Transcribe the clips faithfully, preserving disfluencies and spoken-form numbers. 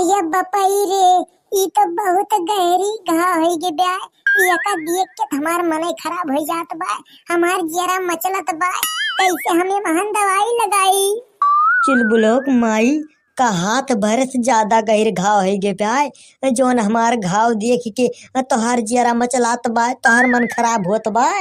ये बपई रे, ई तो बहुत गहरी घाव होइ गे ब्याय। एका देख के त हमार मनई खराब होइ जात बा, हमार जियरा मचलत बा। कैसे हम एमहन दवाई लगाई? चुलबुलोक माई, का हाथ भरे से ज्यादा गहिर घाव होइ गे ब्याय, जौन हमार घाव देख के तोहार जियरा मचलात बा, तोहार मन खराब होत बा।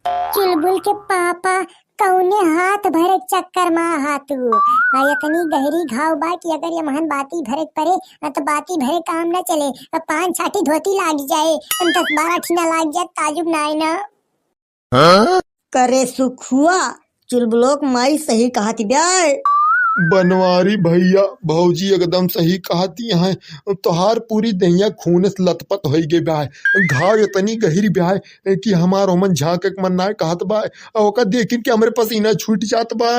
चुलबुल के पापा, कौने हाथ भरे के चक्कर मा हा तू? आ, इतनी गहरी घाव बा कि अगर एमहन बाती भरे के परे, आ, तो बाती भरे काम न चले। आ, पान छाटी धोती लाग जाए, दस बारह ठीना लाग जाए, ताजुब ना आए ना। हाँ? करे सुखुआ, चुलबुलोक माई सही कहती ब्याय। बनवारी भैया, भौजी एकदम सही कहती हैं। तोहार पूरी दहिया खून से लथपथ होइ गे ब्याय। घाव इतनी गहिर ब्याय कि हमार ओमन झांके के मन नाय कहत बा। आ ओका देखिन के हमरे पसीना छूट जात बा।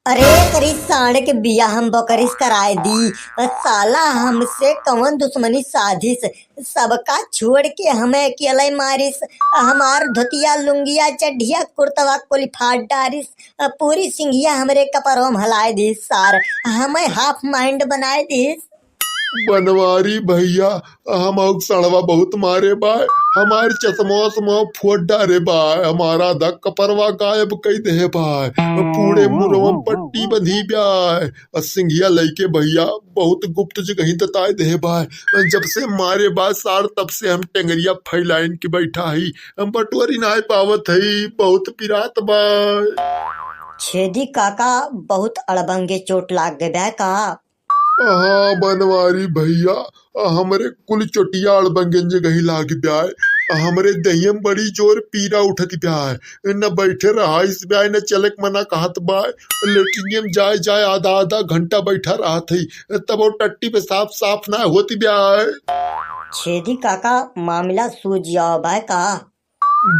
अरे, करी साँड़ के बिया हम बकरिस कराए दी। साला हमसे कवन दुश्मनी साधिस? सबका छोड़ के हमें अकेले मारिस। हमार धोतिया, लुंगिया, चड्ढिया, कुर्तवा कुल फाड़ डारिस। पूरी सिंघिया हमरे कपरों में हलाए दिस सार। हमें half mind बनाए दिस। बनवारी भैया, हम अउक सड़वा बहुत मारे बाय। हमार चश्मा वश्मा फोड़ डारे बाय। हमार आधा कपरवा गायब कई देहे बाय। पूरे मुरवा में पट्टी बंधी बाय। आ सिंघिया लइके भैया बहुत गुप्त जगही दताए देहे बाय। जब से मारे बाय सार, तब से हम टेंगरिया फैलाइन के बैठा ही। हम बटोरी नाय पावत हई, बहुत पिरात बाय। छेदी काका, बहुत अड़बंगे चोट लाग गए बाय का? हाँ बनवारी भैया, हमरे कुल चोटिया अड़बंगेन जगही लाग ब्याय। हमरे दहिया में बड़ी जोर पीरा उठत ब्याय। न बैठे रहाइस ब्याय, न चले के मना कहत बाय। लेटरिनिया में जाए जाए आधा आधा घंटा बैठा रहत हई, तब वो टट्टी पेशाब साफ ना होत ब्याय। छेदी काका, मामला सूझ जाओ बाय का?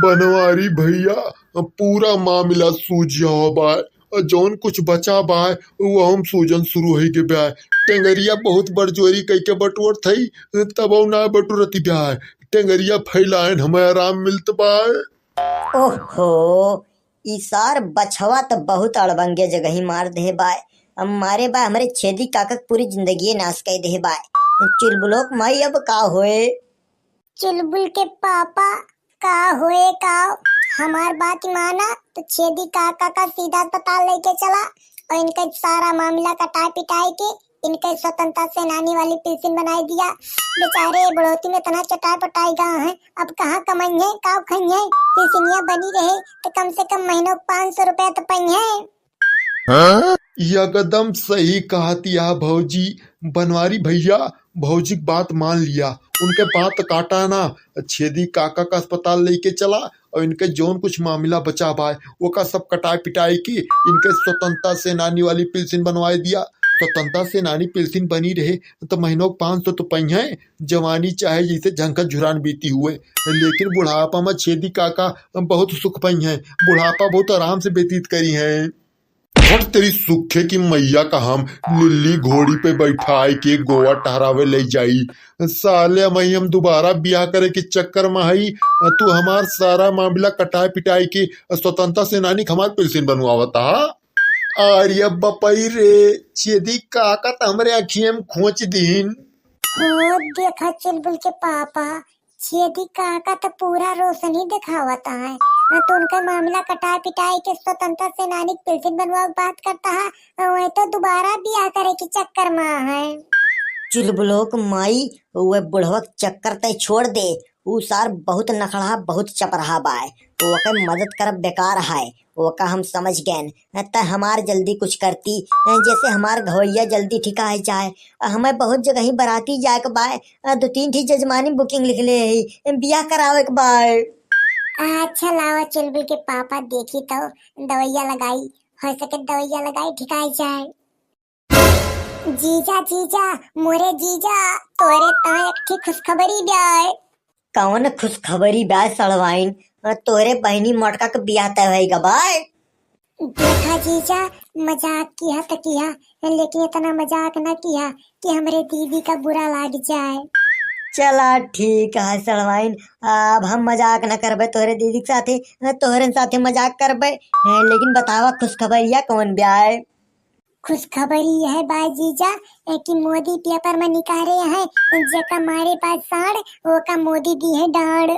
बनवारी भैया, पूरा मामला सूझ जाओ बाय। जौन कुछ बचा बाय, वो हम सूजन शुरू होइ गे बाय। टेंगरिया बहुत बरजोरी कइके बटोरत हई, तब वो ना बटोरती बाय। टेंगरिया फैलाइन हमें आराम मिलत बाय। ओहो, ई सार बछवा त बहुत अड़बंगे जगही मार देहे बाय। अब मारे बाय हमरे छेदी काका के पूरी जिंदगी नाश कर देहे बाय। चुलबुलोक माई, अब का होए? चुलबुल के पापा, का होए का? हमार बात माना तो छेदी काका का सीधा अस्पताल लेके चला और इनका सारा मामला कटाए पिटाए के इनके स्वतंत्रता सेनानी वाली पिलसिन बनाए दिया। बेचारे बुढ़ौती में इतना चटाए पटाए गए हैं, अब कहाँ कमाई है, का खाई है? पिलसिनिया बनी रहे तो कम से कम महीनों पाँच सौ रुपया तो पाई है। हाँ? एकदम सही कहतिया भौजी। बनवारी भैया, भौजी के बात मान लिया, उनके बात काटा ना। छेदी काका का अस्पताल लेके चला और इनके जौन कुछ मामला बचा बाय, ओका सब कटाए पिटाए के इनके स्वतंत्रता सेनानी वाली पिलसिन बनवाए दिया। स्वतंत्रता सेनानी पिलसिन बनी रहे तो महीनों के पाँच सौ तो पइहें। जवानी चाहे जैसे झंखर झुरान बीती हुए, लेकिन बुढ़ापा में छेदी काका बहुत सुख पइहें, बुढ़ापा बहुत आराम से व्यतीत करिहें। हट तेरी सूखे की मैया का, हम लिल्ली घोड़ी पे बैठाए के गोवा टहरावे ले जाई। साले, अमही हम दोबारा ब्याह करे के चक्कर में हई, तू हमार सारा मामला कटाए पिटाए के स्वतंत्रता सेनानी के हमार पिलसिन बनवावत हा। अरे बपई रे, छेदी काका त हमरे अखिए में खोंच दीन। हो देखा चुलबुल के पापा, छेदी काका त पूरा रोशनी देखावत है, न तो उनका मामला कटाए पिटाए के स्वतंत्रता सेनानी के पिलसिन बनवावे के बात करता है, और वह तो दोबारा ब्याह करे के चक्कर में है। चुलबुलोक माई, वह बुढ़वा के चक्कर तय छोड़ दे, ऊ सार बहुत नखड़ा, बहुत चपरहा बाय, ओके मदद करब बेकार है। ओका हम समझ गएन। त हमार जल्दी कुछ करती, जैसे हमार घवैया जल्दी ठिकाए जाए। हमें बहुत जगही बराती जाए के बाय, दो तीन ठी जजमानी booking लिख ले ही, बियाह करावे के बाय। अच्छा लावा चुलबुल के पापा, देखी तो दवैया लगाई, हो सके दवैया लगाई ठिकाए जाए। जीजा, जीजा, मोरे जीजा, तोरे ता एक ठी खुशखबरी ब्याय। कौन खुशखबरी ब्याय सड़वाइन? तोरे बहिनी मोटका के बियाह तय होई गा बाय। देखा जीजा, मजाक किया त किया, लेकिन इतना मजाक ना किया कि हमरे दीदी का बुरा लाग जाए। चला ठीक है सड़वाइन, अब हम मजाक ना करबे तोरे दीदी के साथे, तोरे साथे मजाक करबे। हैं, लेकिन बतावा खुशखबरिया कौन ब्याय? खुशखबरी यह बा जीजा, ए, कि मोदी पेपर में निकारे हैं, जेका मारे बा साँड़, ओका मोदी दिहे डाँड़।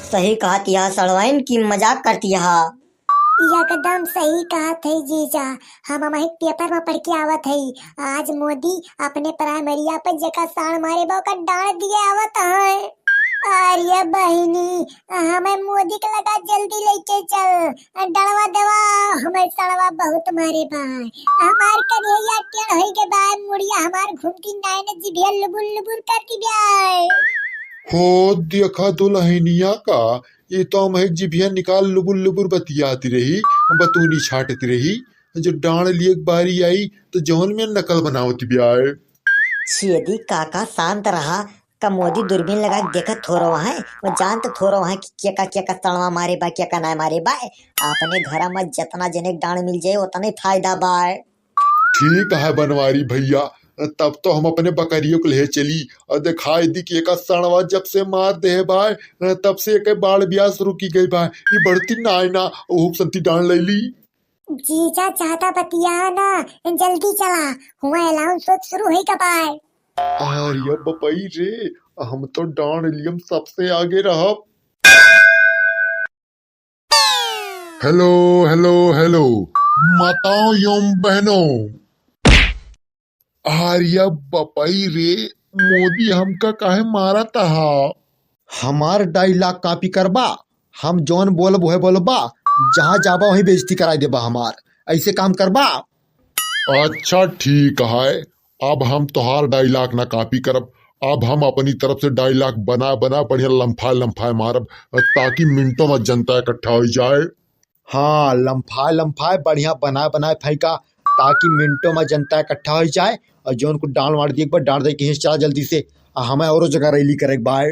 सही कहत यह साँड़वाइन कि मजाक करत यह। एकदम सही कहत है जीजा, हम, हम एक पेपर में पढ़ के आवत है, आज मोदी अपने प्राइमरिया पे जेका साँड़ मारे बा, ओका डाँड़ दिए आवत है। अरे बहिनी, हमें मोदी के लगा जल्दी लेके चल, डड़वा देवा, हमें सड़वा बहुत मारे बा। हमार कन्हैया टेढ़ होई के बा, मुड़िया हमार घूमती नाय न जिभिया लुबुर लुबुर करती बा। हो देखा दुलहिनिया का, ये तो हम एक जिभिया निकाल लुबुर लुबुर बतियाती रही, बतूनी छाटती रही। जो डाँड़ लिए के बारी आई तो जौन में नकल बनावती बा। छेदी काका शांत रहा, का मोदी दूरबीन लगा के देखत थोरो है, वो जानत थोरो है कि केका केका सड़वा मारे बा, केका नाय मारे बा। अपने घरा में जितना जने डाँड़ मिल जाए उतना ही फायदा बा। ठीक है बनवारी भैया, तब तो हम अपने बकरियों को ले चली और दिखाई दी कि एका सड़वा जब से मार दे बा, तब से एक बाल ब्यास रुकी गई बा, ये बढ़ती नाय ना, ओहू संती डाँड़ ले ली। जीजा ज्यादा बतिया ना, जल्दी चला, हुआ अलाउंस शुरू होई का बा। अरे बपई रे, हम तो डाँड़ लियम सबसे आगे रहब। हेलो, हेलो, हेलो, माताओं एवं बहनों। अरे बपई रे, मोदी हमका काहे मारत हा? हमार डायलॉग कॉपी करबा, हम जौन बोलब उहे बोलबा, जहाँ जाबा वहीं बेइज्जती कराई देबा हमार, ऐसे काम करबा? अच्छा ठीक है, अब हम तोहार डायलॉग ना कॉपी करब, अब हम अपनी तरफ से डायलॉग बना बना बढ़िया लम्फाए लम्फाए मारब, ताकि मिनटों में जनता इकट्ठा हो जाए। हाँ, लम्फाए लम्फाए बढ़िया बनाए बनाए फेंका, ताकि मिनटों में जनता इकट्ठा हो जाए और जौन कुछ डाँड़ वाँड़ दिए एक बार डाँड़ दे के चला जल्दी से, आ हमें औरो जगह रैली करे के बा।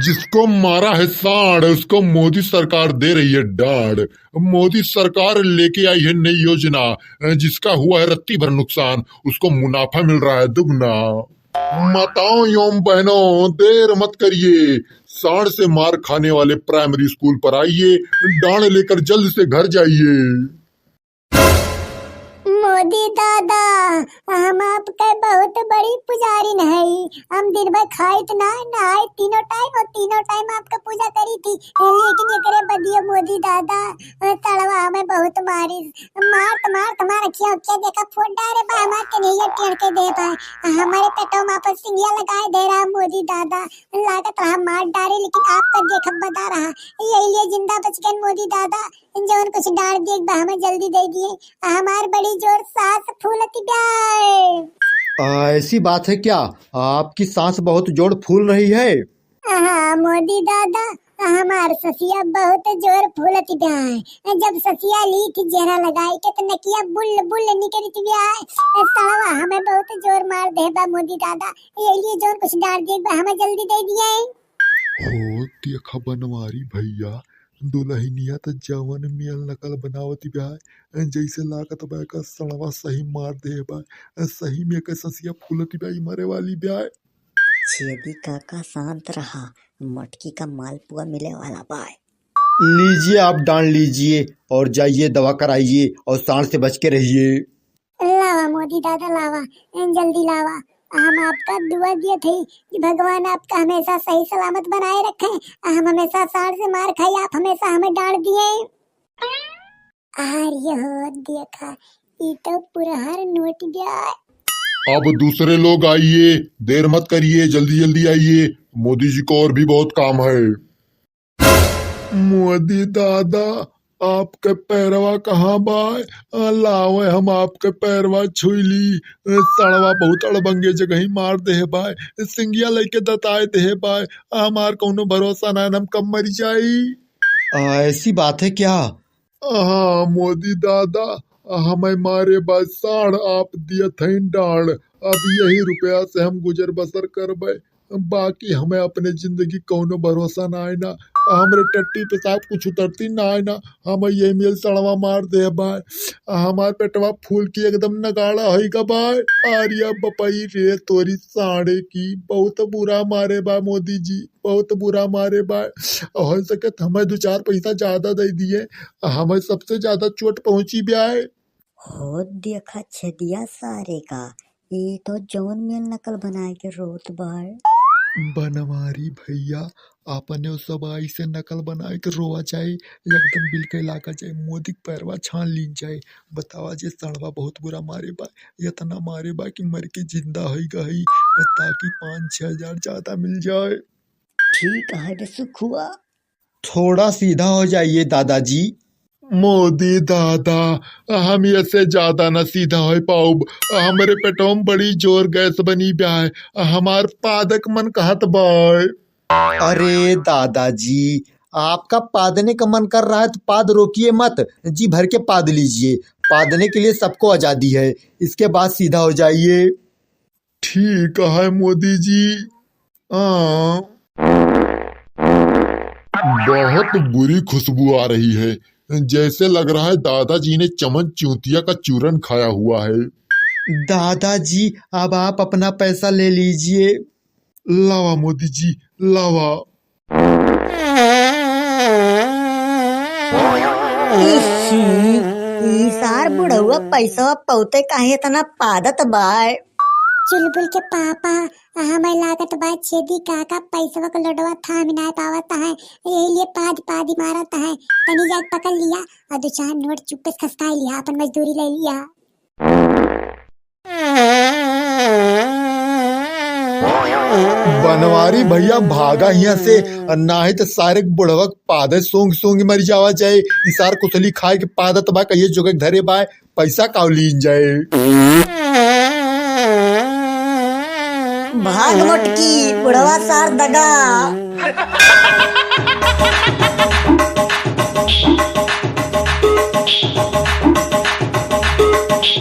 जिसको मारा है साँड़, उसको मोदी सरकार दे रही है डाँड़। मोदी सरकार लेके आई है नई योजना, जिसका हुआ है रत्ती भर नुकसान, उसको मुनाफा मिल रहा है दुगना। माताओं एवं बहनों, देर मत करिए, साँड़ से मार खाने वाले प्राइमरी स्कूल पर आइए, डाँड़ लेकर जल्द से घर जाइए। मोदी दादा, हम आपके बहुत बड़ी पुजारिन हई। हम दिन भर खाइत ना, नहाई तीनों टाइम और तीनों टाइम आपके पूजा करी थी, लेकिन एकरे बदियो मोदी दादा, तड़वा हमें बहुत मारिस। मारत मारत हमार अखिया उखिया देखा फोड़ डारे बा, हमार कन्हैया टेढ़ के दे बा, हमारे पेटवा में आपन सिंगिया लगाए दे रहा मोदी दादा। लागत रहा मार डारे, लेकिन आपका देखब बता रहा, यही लिए जिंदा बच गए मोदी दादा। जौन कुछ डाँड़ दिए बा हमें जल्दी दे दिए, हमार बड़ी जोर सांस फूलत बा। आ, ऐसी बात है क्या? आपकी सांस बहुत जोर फूल रही है? हाँ मोदी दादा, हमार ससिया बहुत जोर फूलत बा। जब ससिया ली थी जेहरा लगाई के तो नकिया बुल बुल निकलत बा। सड़वा हमें बहुत जोर मार दे बा मोदी दादा, ये लिए जौन कुछ डाँड़ दिए बा हमें जल्दी दे दिए। हो देखा बनवारी भैया, दुलहिनिया त जवन मियल नकल बनावत बा, जैसे लागत बा एका सड़वा सही मार दे बा, सही में एकर ससिया फूलत बा, ई मरे वाली बा। छेदी काका शांत रहा, मटकी का मालपुआ मिले वाला बा। लीजिए आप डाँड़ लीजिए और जाइए दवा कराइए और साँड़ से बच के रहिए। लावा मोदी दादा लावा, जल्दी लावा। हम आपका दुआ दिए थे कि भगवान आपका हमेशा सही सलामत बनाए रखे। हम हमेशा साँड़ से मार खाई, आप हमेशा हमें डाँड़ दिए। अरे हो देखा, ई तो पुरहर नोट बा। अब दूसरे लोग आइए, देर मत करिए, जल्दी जल्दी आइए, मोदी जी को और भी बहुत काम है। मोदी दादा, आपके पैरवा कहाँ बा? आ, लावे हम आपके पैरवा छुई ली। ए, सड़वा बहुत अड़बंगे जगही मार दे बा, सिंगिया लेके दताए दे बा। हमार कौनो भरोसा ना, हम कब मर जाई। आ, ऐसी बात है क्या? हाँ मोदी दादा, हमें मारे बा साँड़, आप दियत हईन डाँड़। अब यही रुपया से हम गुजर बसर करबे। बाकी हमें अपने जिंदगी कौनो भरोसा ना आए ना, हमरे टट्टी पेशाब कुछ उतरती ना आए ना, हमें ये मेल सड़वा मार दे बा, हमार पेटवा फूल के एकदम नगाड़ा होई गा बा। अरे बपई रे तोरी साँड़े की, बहुत बुरा मारे बा मोदी जी, बहुत बुरा मारे बा। हो सके त हमें दो चार पैसा ज्यादा दे दिए, हमें सबसे ज्यादा चोट पहुंची बा। हो देखा छेदिया सारे का, ई तो जौन मेल नकल बनाए के रोत बाय। बनवारी भैया, अपने सब ऐसे नकल बनाए के रोवा जाए, एकदम बिलके लागा जाए, मोदी के पैरवा छान लीन जाए। बतावा जे सड़वा बहुत बुरा मारे बा, इतना मारे बा कि मर के जिंदा होई गई, ताकि पाँच छह हजार ज्यादा मिल जाए। ठीक है रे सुखुआ। थोड़ा सीधा हो जाइए दादाजी। मोदी दादा, हम ये से ज्यादा न सीधा हो पाउब। हमरे पेटों में बड़ी जोर गैस बनी बा है। हमार पादक मन कहत बाय। अरे दादाजी, आपका पादने का मन कर रहा है तो पाद रोकिए मत, जी भर के पाद लीजिए। पादने के लिए सबको आजादी है, इसके बाद सीधा हो जाइए। ठीक है मोदी जी। हाँ। बहुत बुरी खुशबू आ रही है, जैसे लग रहा है दादाजी ने चमन चूतिया का चूरन खाया हुआ है। दादाजी, अब आप अपना पैसा ले लीजिए। लावा मोदी जी, लावा। इसी, ई सार बुढ़उआ पैसवा पौते काहे इतना पादत बाय? चुलबुल के पापा, हमें लागत बा छेदी काका पैसवा के लोडवा थाम नाय पावत है, यही लिए पाद पादी मारत है। तनी जाके पकड़ लिया और दो चार नोट चुप्पे से खसकाई लिया, अपन मजदूरी ले लिया। बनवारी भैया भागा हियां से, नाहीं तो सारे के बुढ़वा के पादे सूंघ सूंघ मर जावा जाए। ई सार कुथली खाए के पादत बा, कहिए जोगे धरे बाय, पैसा काव लीन जाए। भाग मोटकी, बुढ़वा सार दगा।